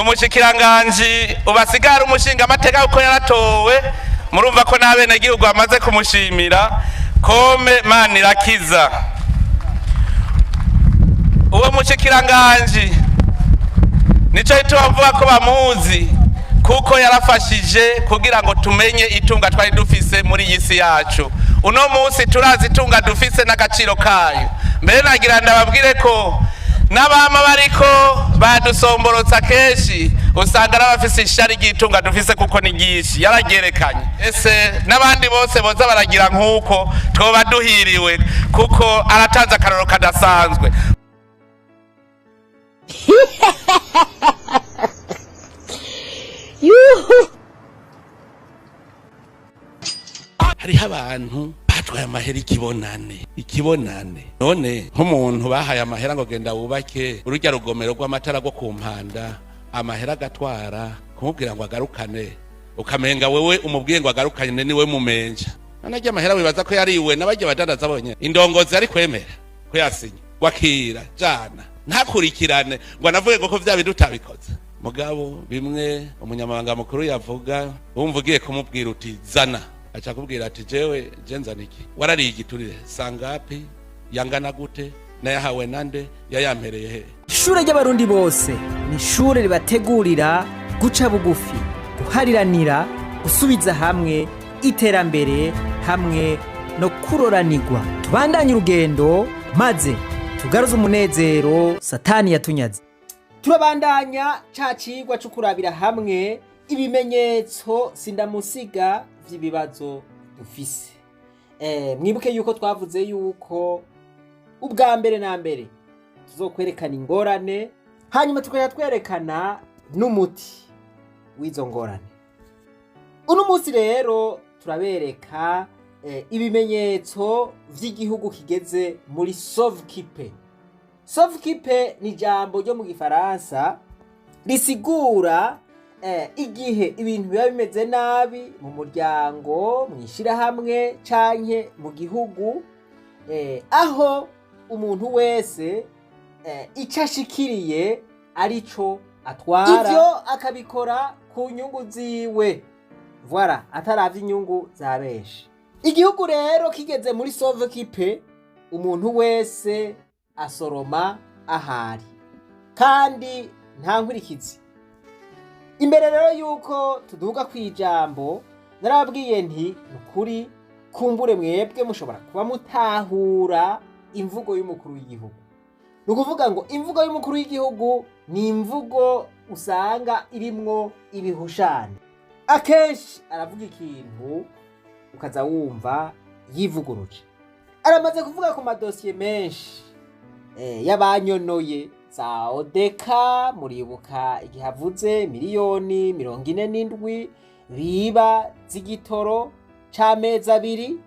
Umushikiranganji ubasigara umushinga amateka kuko yaratowe, murumva ko n'abenegihugu bamaze kumushimira. Kome Manirakiza, uwo mushikiranganji nico gituma mvuga ko bamuzi, kuko yarafashije kugira ngo tumenye itunga twari dufise muri iyi si yacu. Uno munsi turazi itunga dufise n'agaciro kayo. Mbere nagira ndababwire ko n'abama bariko badusomborotsa kenshi usanga n'abafise ishari ry'itunga dufise, kuko ni ryinshi yararyerekanye. Ese n'abandi bose boza baragira nk'uko, twoba duhiriwe, kuko aratanze akarorero kadasanzwe. Yuhu! Hariho abantu batwaye amahera ikibonane ikibonane. None nk'umuntu bahaye amahera ngo genda wubake urujya rugomero rw'amatara rwo ku Mpanda, amahera agatwara, kumubwira ngo agarukane, ukamenga wewe umubwiye ngo agarukane niwe mumenja. None arya amahera wibaza ko yariwe n'abarya badandaza bonyene? Indongozi ari kwemera ko yasinya ngo akira jana, ntakurikirane ngo anavuge ngo ko vya bindi utabikoze. Mugabo bimwe umunyamabanga mukuru yavuga, wumva ugiye kumubwira uti zana, aca akubwira ati jewe je nzana iki? Warariye igiturire sangapi? Yangana gute? Nayahawe nande? Yayampereye he? Ishure ry'Abarundi bose ni ishure ribategurira guca bugufi, guhariranira, gusubiza hamwe, iterambere hamwe no kuroranirwa. Tubandanye urugendo maze tugaruze umunezero Satani yatunyaze. Turabandanya ca cigwa co kurabira hamwe ibimenyetso sindamusiga vy'ibibazo dufise. Mwibuke yuko twavuze yuko ubwa mbere na mbere tuzokwerekana ingorane, hanyuma tukajya twerekana n'umuti w'izo ngorane. Uno munsi rero turabereka ibimenyetso vy'igihugu kigeze muri sauve-qui-peut. Sauve-qui-peut ni ijambo ryo mu gifaransa risigura igihe ibintu biba bimeze nabi mu muryango, mu ishyirahamwe canke mu gihugu, aho umuntu wese icyo ashikiriye arico atwara, ivyo akabikora ku nyungu ziwe, voilà, ataravye inyungu za benshi. Igihugu rero kigeze muri sauve-qui-peut, umuntu wese asoroma ahari kandi nta nkurikizi. Imbere rero yuko tuduga ku ijambo, narababwiye nti ni ukuri kumbure mwebwe mushobora kuba mutahura imvugo y'umukuru w'igihugu. Ni ukuvuga ngo imvugo y'umukuru w'igihugu ni imvugo usanga irimwo ibihushane. Akenshi aravuga ikintu ukaza wumva yivuguruje. Aramaze kuvuga ku madosiye menshi y'abanyonoye za Odeka. Muribuka igihe avuze miliyoni 47 biba z'igitoro c'amezi 2,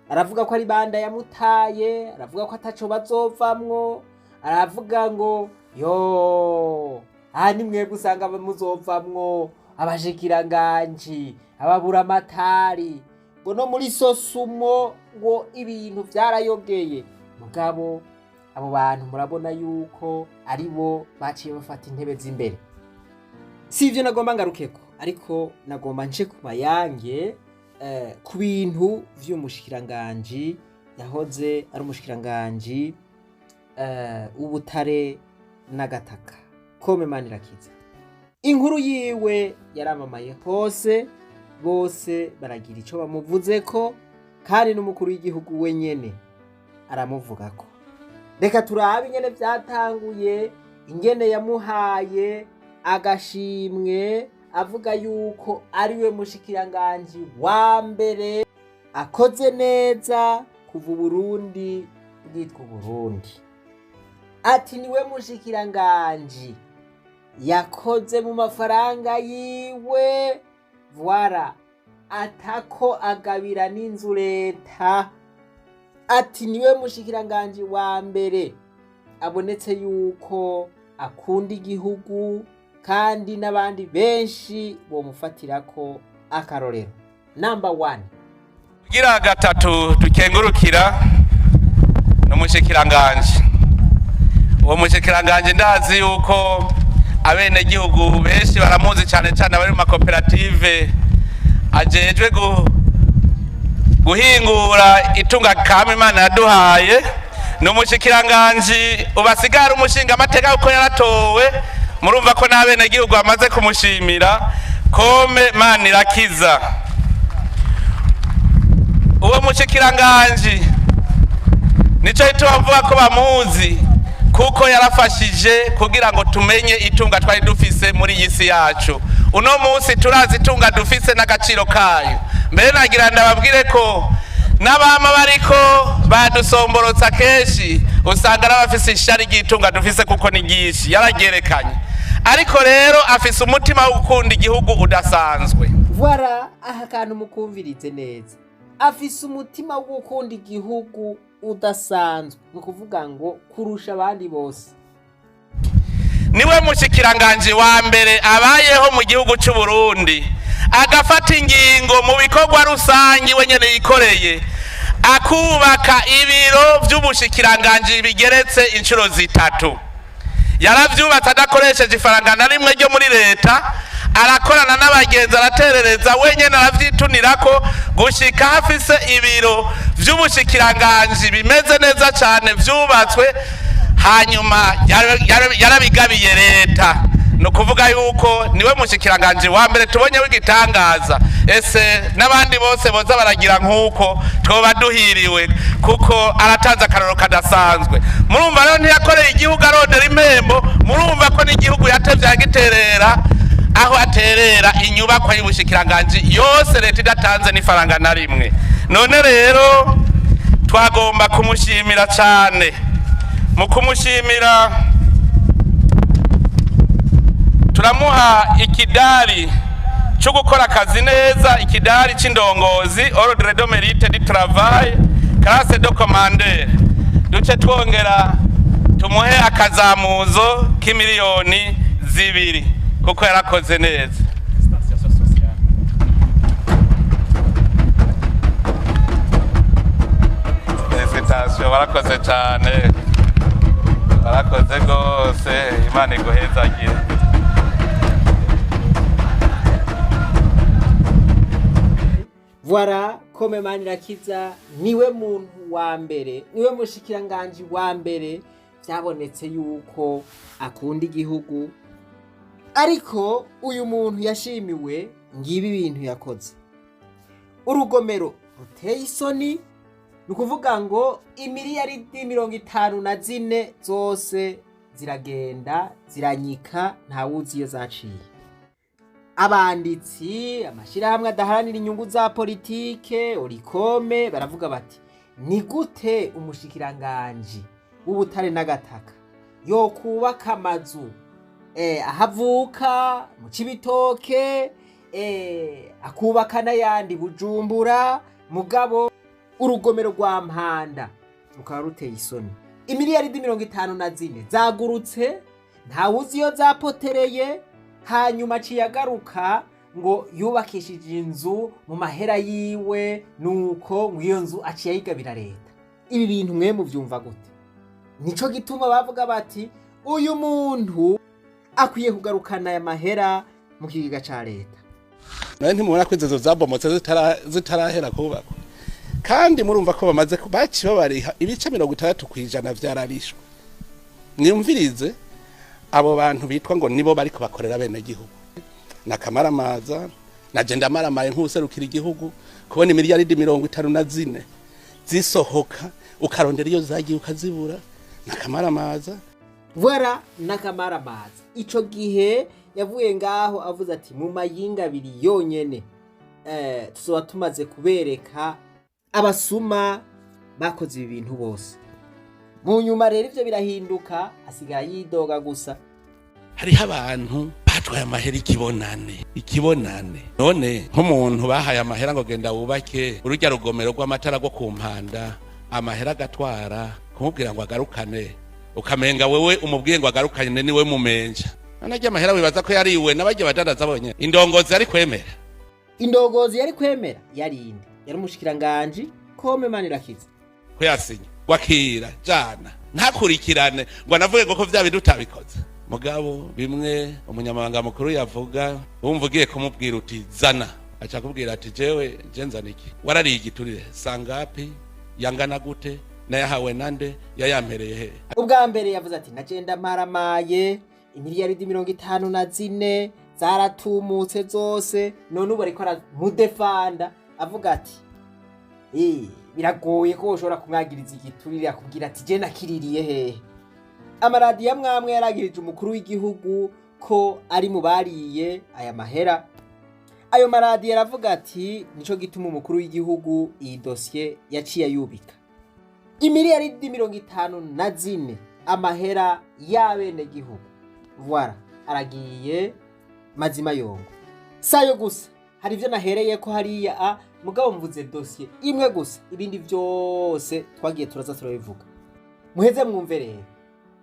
aravuga ko ari banda yamutaye, aravuga ko ataco bazovamwo, aravuga ngo yo aha ni mwebwe usanga muzovamwo abashikiranganji, ababuramatari, ngo no muri SOSUMO ngo ibintu vyarayogeye. Mugabo abo bantu murabona yuko ari bo baciye bafata intebe z'imbere. Si ivyo nagomba ngarukeko, ariko nagomba nce ku mayange ku bintu vy'umushikiranganji yahoze ari umushikiranganji w'ubutare n'agataka, Kome Manirakiza. Inkuru yiwe yaramamaye hose, bose baragira ico bamuvuzeko, kandi n'umukuru w'igihugu wenyene aramuvugako. Reka turabe ingene vyatanguye, ingene yamuhaye agashimwe avuga yuko ariwe mushikiranganji wa mbere akoze neza kuva Uburundi bwitwa Uburundi. Ati niwe mushikiranganji yakoze mu mafaranga yiwe, voilà, atako agabira n'inzu leta. Ati niwe mushikiranganji wa mbere abonetse yuko akunda igihugu, kandi n'abandi benshi bomufatirako akarorero. Number one. Kugira gatatu dukengurukira ni umushikiranganji. Uwo mushikiranganji ndazi yuko Abenegihugu benshi baramuzi, cyane cyane abari mu makoperative ajejwe guhingura itunga kama Imana yaduhaye. Ni umushikiranganji ubasigara umushinga amateka kuko yaratowe. Murumva ko n'abenegihugu bamaze kumushimira. Côme Manirakiza, uwo mushikiranganji nico gituma mvuga ko bamuzi, kuko yarafashije kugira ngo tumenye itunga twari dufise muri iyi si yacu. Uno munsi turazi itunga dufise n'agaciro kayo. Mbere nagira ndababwire ko n'abama bariko badusomborotsa kenshi usanga n'abafise ishari ry'itunga dufise, kuko ni ryinshi yararyerekanye. Ariko rero afise umutima wo gukunda igihugu udasanzwe. Voilà, aha kantu mukumvirize neza. Afise umutima wo gukunda igihugu udasanzwe, ni ukuvuga ngo kurusha abandi bose. Niwe mushikiranganji wa mbere abayeho mu gihugu cy'u Burundi agafata ingingo mu bikorwa rusangi wenyene yikoreye, akubaka ibiro vy'ubushikiranganji bigeretse inshuro zitatu. Yaravyubatse adakoresheje ifaranga na rimwe ryo muri leta. Arakorana n'abagenzi, araterereza wenyene, aravyitunirako gushika hafise ibiro vy'ubushikiranganji bimeze neza cane vyubatswe. Hanyuma yarabigabiye leta. Ni ukuvuga yuko niwe mushikiranganji wa mbere tubonye w'igitangaza. Ese n'abandi bose boza baragira nk'uko, twoba duhiriwe, kuko aratanze akarorero kadasanzwe. Murumva rero, ntiyakoreye igihugu arondera impembo. Murumva ko n'igihugu yatevye agiterera, aho aterera inyubakwa y'ubushikiranganji yose leta idatanze n'ifaranga na rimwe. None rero twagomba kumushimira cyane. Mu kumushimira, turamuha ikidari cyo gukora akazi neza, ikidari c'indongozi, ordre de mérite du travail, classe de commandeur. Duce twongera tumuhe akazamuzo k'imiliyoni 2 kuko yarakoze neza. Distanciation sociale. Félicitations, warakoze cyane, warakoze rwose. Imana iguhezagire. Voilà, Côme Manirakiza niwe muntu wa mbere, niwe mushikiranganji wa mbere byabonetse yuko akunda igihugu. Ariko uyu muntu yashimiwe ngibi ibintu yakoze: urugomero ruteye isoni, ni ukuvuga ngo imiliyaridi 54 zose ziragenda ziranyika, ntawuzi iyo zaciye. Abanditsi, amashyirahamwe adaharanira inyungu za politike, Olucome, baravuga bati: "Ni gute umushikiranganji w'ubutare n'agataka yokubaka amazu aho avuka mu Cibitoke, akubaka n'ayandi Bujumbura, mugabo urugomero rwa Mpanda rukaba ruteye isoni, imiliyaridi 54 zagurutse, ntawuzi iyo zapotereye?" Hanyuma aciye agaruka ngo yubakishije inzu mu mahera yiwe, nuko ngo iyo nzu aciye ayigabira leta. Ibi bintu mwe muvyumva gute? Nico gituma bavuga bati: "Uyu muntu akwiye kugarukana aya mahera mu kigega ca leta." None ntimubona ko inzu zabomotse zitarahera kubakwa? Kandi murumva ko bamaze baciye babariha ibice 60% vyararishwe. Mwumvirize abo bantu bitwa ngo nibo bariko bakorera bene gihugu nakamaramaza. Naje ndamaramaye nk'userukira igihugu kubona imiliyaridi 54 zisohoka, ukarondera iyo zagiye ukazibura. Nakamaramaza. Voilà, n'akamaramaza. Ico gihe yavuye ngaho avuze ati: "Mu mayinga abiri yonyene tuzoba tumaze kubereka abasuma bakoze ibi bintu bose." Mu nyuma rero ivyo birahinduka, asigara yidoga gusa. Hariho abantu batwaye amahera ikibonane, ikibonane. None nk'umuntu bahaye amahera ngo genda wubake urujya rugomero rw'amatara rwo ku Mpanda, amahera agatwara, kumubwira ngo agarukane, ukamenga wewe umubwiye ngo agarukane niwe mumenja. None arya amahera wibaza ko yariwe n'abarya badandaza bonyene? Indongozi yari kwemera? Indongozi yari kwemera yari inde? Yari umushikiranganji Côme Manirakiza. Ko yasinye wakira jana, ntakurikirane ngo anavuge ngo ko vya bintu utabikoze. Mugabo bimwe umunyamabanga mukuru yavuga, wumva ugiye kumubwira uti zana, aca akubwira ati jewe je nzana iki? Warariye igiturire sangapi? Yangana gute? Nayahawe nande? Yayampereye he? Ubwa mbere yavuze ati nagenda maramaye, imiliyaridi 54 zaratumutse zose. None ubu ariko aramudefanda avuga ati biragoye ko ushobora kumwagiriza igiturire, akubwira ati je nakiririye hehe? Amaradiyo amwamwe yaragirije umukuru w'igihugu ko ari mu bariye aya mahera. Ayo maradiyo aravuga ati nico gituma umukuru w'igihugu iyi dosiye yaciye ayubika. Imiliyaridi 54, amahera y'abenegihugu, voilà, aragiye mazima yongo. Sayo gusa, hari ivyo nahereye ko hariya a mugabo mvuze dosiye imwe gusa, ibindi vyose twagiye turaza turabivuga. Muheze mwumve rero,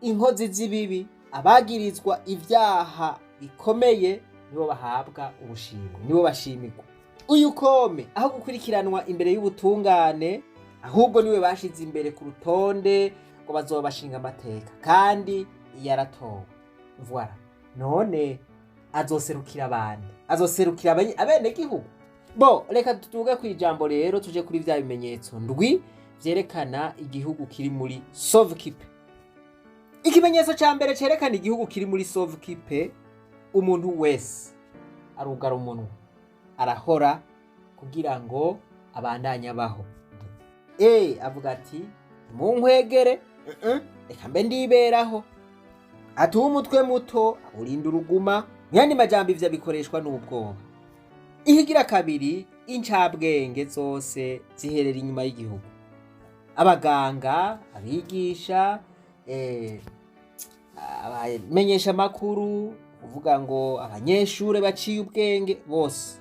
inkozi z'ibibi, abagirizwa ivyaha bikomeye, nibo bahabwa ubushimwe, nibo bashimirwa. Uyu Kome aho gukurikiranwa imbere y'ubutungane, ahubwo niwe bashize imbere ku rutonde ngo bazoba bashinga amateka, kandi yaratowe. Voilà, none azoserukira abandi, azoserukira abenegihugu bo. Reka tutuge ku ijambo rero, tuje kuri vya bimenyetso ndwi vyerekana igihugu kiri muri sauve-qui-peut. Ikimenyetso ca mbere cerekana igihugu kiri muri sauve-qui-peut: umuntu wese arugara umunwa, arahora kugira ngo abandanye abaho. Avuga ati munkwegere, reka mbe ndiberaho. Atuwe umutwe muto urinda uruguma. Myandi majambo, ivyo bikoreshwa n'ubwoba. Ihigira kabiri, incabwenge zose ziherera inyuma y'igihugu: abaganga, abigisha, abamenyesha amakuru, kuvuga ngo abanyeshure baciye ubwenge bose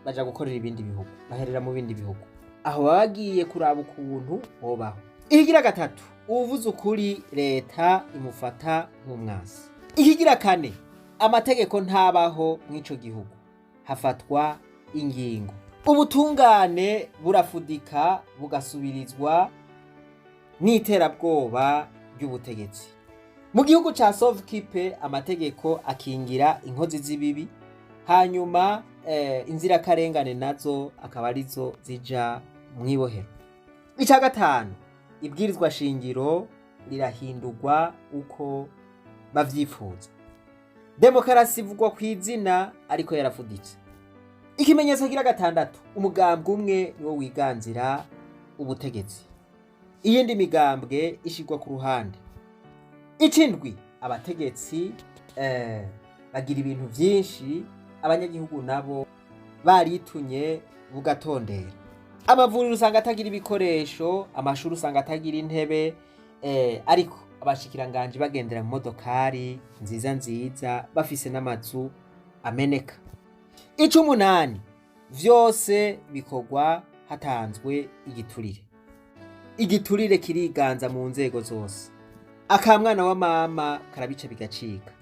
baja gukorera ibindi bihugu, baherera mu bindi bihugu, aho baba bagiye kuraba ukuntu bobaho. Ihigira gatatu, uwuvuze ukuri leta imufata nk'umwansi. Ihigira kane, amategeko ntabaho mw'ico gihugu, hafatwa ingingo, ubutungane burafudika bugasubirizwa n'iterabwoba ry'ubutegetsi. Mu gihugu ca sauve-qui-peut, amategeko akingira inkozi z'ibibi, hanyuma inzirakarengane nazo akaba arizo zija mw'ibohero. Ica gatanu, ibwirizwa shingiro rirahindurwa uko bavyifuza. Demokarasi ivugwa ku izina ariko yarafuditse. Ikimenyetso gira gatandatu, umugambwe umwe niwo wiganzira ubutegetsi, iyindi migambwe ishigwa ku ruhande. Icindwi, abategetsi bagira ibintu vyinshi, abanyagihugu nabo baritunye bugatondera. Amavuriro usanga atagira ibikoresho, amashuri usanga atagira intebe, ariko abashikiranganji bagendera mu modokari nziza nziza, bafise n'amazu ameneka. Icumunani, vyose bikorwa hatanzwe igiturire. Igiturire kiriganza mu nzego zose, akamwana wa mama karabica bigacika.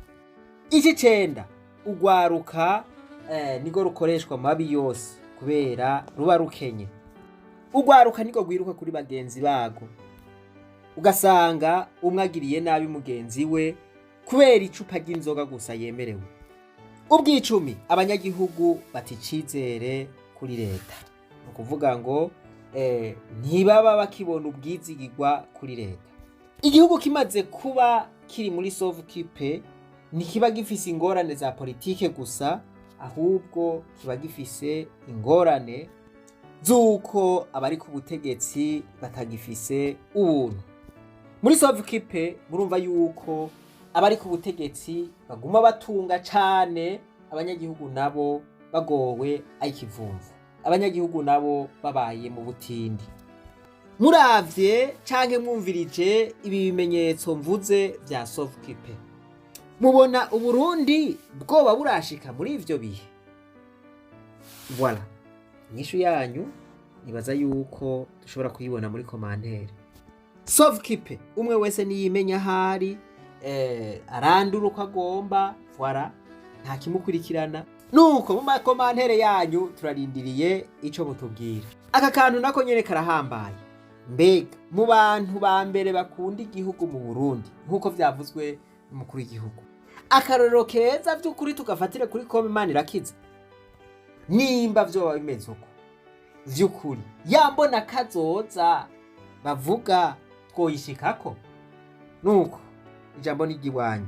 Icicenda, ugwaruka nigo rukoreshwa mabi yose kubera ruba rukenye. Ugwaruka niko rwiruka kuri bagenzi bago, ugasanga umwe agiriye nabi mugenzi we kubera icupa ry'inzoga gusa yemerewe. Ubwicumi, abanyagihugu bata icizere kuri leta, ni ukuvuga ngo ntibaba bakibona ubwizigirwa kuri leta. Igihugu kimaze kuba kiri muri sauve-qui-peut ntikiba gifise ingorane za politike gusa, ahubwo kiba gifise ingorane z'uko abari ku butegetsi batagifise ubuntu. Muri sauve-qui-peut murumva yuko abari ku butegetsi baguma batunga cane, abanyagihugu nabo bagowe ay'ikivumvu, abanyagihugu nabo babaye mu butindi. Muravye canke mwumvirije ibi bimenyetso mvuze vya sauve-qui-peut, mubona Uburundi bwoba burashika muri ivyo bihe? Voilà, inyishu yanyu nibaza yuko dushobora kuyibona muri commentaire. Sauve-qui-peut, umwe wese niyimenya ahari, arandura uko agomba, voilà, nta kimukurikirana. Nuko mu ma commentaires yanyu turarindiriye ico mutubwira. Aka kantu nako nyene karahambaye. Mbega mu bantu ba mbere bakunda igihugu mu Burundi, nk'uko vyavuzwe n'umukuru w'igihugu, Akarorero keza vy'ukuri tugafatire kuri Kome Manirakiza. Nimba vyoba bimeze uko vy'ukuri, yambona kazoza bavuga twoyishikako. Nuko ijambo ni iry'iwanyu.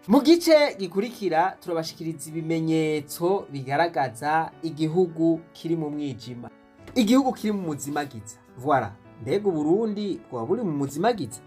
Mu gice gikurikira turabashikiriza ibimenyetso bigaragaza igihugu kiri mu mwijima, igihugu kiri mu muzimagiza. Voilà, mbega Uburundi bwoba buri mu muzimagiza?